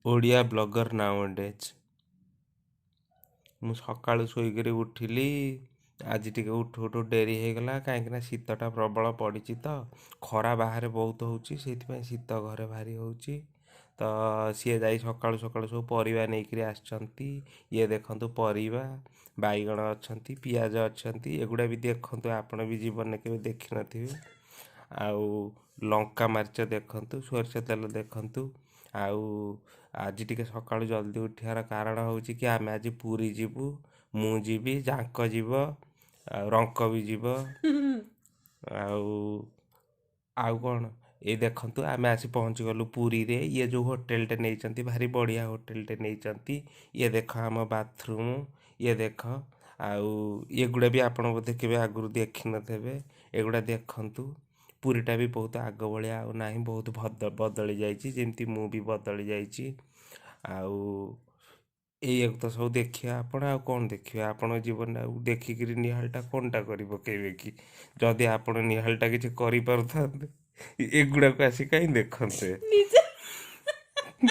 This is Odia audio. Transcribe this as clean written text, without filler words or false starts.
Odia blogger nowadays. ମୁଁ ସକାଳୁ ଶୋଇକରି ଉଠିଲି। ଆଜି ଟିକେ ଉଠୁ ଉଠୁ ଡେରି ହେଇଗଲା, କାହିଁକିନା ଶୀତଟା ପ୍ରବଳ ପଡ଼ିଛି ତ। ଖରା ବାହାରେ ବହୁତ ହେଉଛି, ସେଇଥିପାଇଁ ଶୀତ ଘରେ ଭାରି ହେଉଛି ତ। ସିଏ ଯାଇ ସକାଳୁ ସକାଳୁ ସବୁ ପରିବା ନେଇକରି ଆସିଛନ୍ତି। ଇଏ ଦେଖନ୍ତୁ ପରିବା, ବାଇଗଣ ଅଛନ୍ତି, ପିଆଜ ଅଛନ୍ତି। ଏଗୁଡ଼ା ବି ଦେଖନ୍ତୁ, ଆପଣ ବି ଜୀବନରେ କେବେ ଦେଖିନଥିବେ। ଆଉ ଲଙ୍କା ମାରିଚ ଦେଖନ୍ତୁ, ସୋରିଷ ତେଲ ଦେଖନ୍ତୁ। ଆଉ ଆଜି ଟିକେ ସକାଳୁ ଜଲ୍ଦି ଉଠିବାର କାରଣ ହେଉଛି କି ଆମେ ଆଜି ପୁରୀ ଯିବୁ। ମୁଁ ଯିବି, ଝାଙ୍କ ଯିବ, ଆଉ ରଙ୍କ ବି ଯିବ। ଆଉ ଆଉ କ'ଣ, ଏଇ ଦେଖନ୍ତୁ ଆମେ ଆସି ପହଞ୍ଚିଗଲୁ ପୁରୀରେ। ଇଏ ଯେଉଁ ହୋଟେଲଟେ ନେଇଛନ୍ତି, ଭାରି ବଢ଼ିଆ ହୋଟେଲଟେ ନେଇଛନ୍ତି। ଇଏ ଦେଖ ଆମ ବାଥରୁମ୍, ଇଏ ଦେଖ। ଆଉ ଏଗୁଡ଼ା ବି ଆପଣ ବୋଧେ କେବେ ଆଗରୁ ଦେଖିନଥିବେ, ଏଗୁଡ଼ା ଦେଖନ୍ତୁ। ପୁରୀଟା ବି ବହୁତ ଆଗ ଭଳିଆ ଆଉ ନାହିଁ, ବହୁତ ବଦଳି ଯାଇଛି, ଯେମିତି ମୁଁ ବି ବଦଳି ଯାଇଛି। ଆଉ ଏଇଆକୁ ତ ସବୁ ଦେଖିବା ଆପଣ, ଆଉ କ'ଣ ଦେଖିବେ ଆପଣ ଜୀବନରେ? ଆଉ ଦେଖିକିରି ନିହାଲଟା କ'ଣଟା କରି ପକେଇବେ କି? ଯଦି ଆପଣ ନିହାଲଟା କିଛି କରିପାରୁଥାନ୍ତେ, ଏଗୁଡ଼ାକୁ ଆସି କାହିଁ ଦେଖନ୍ତେ?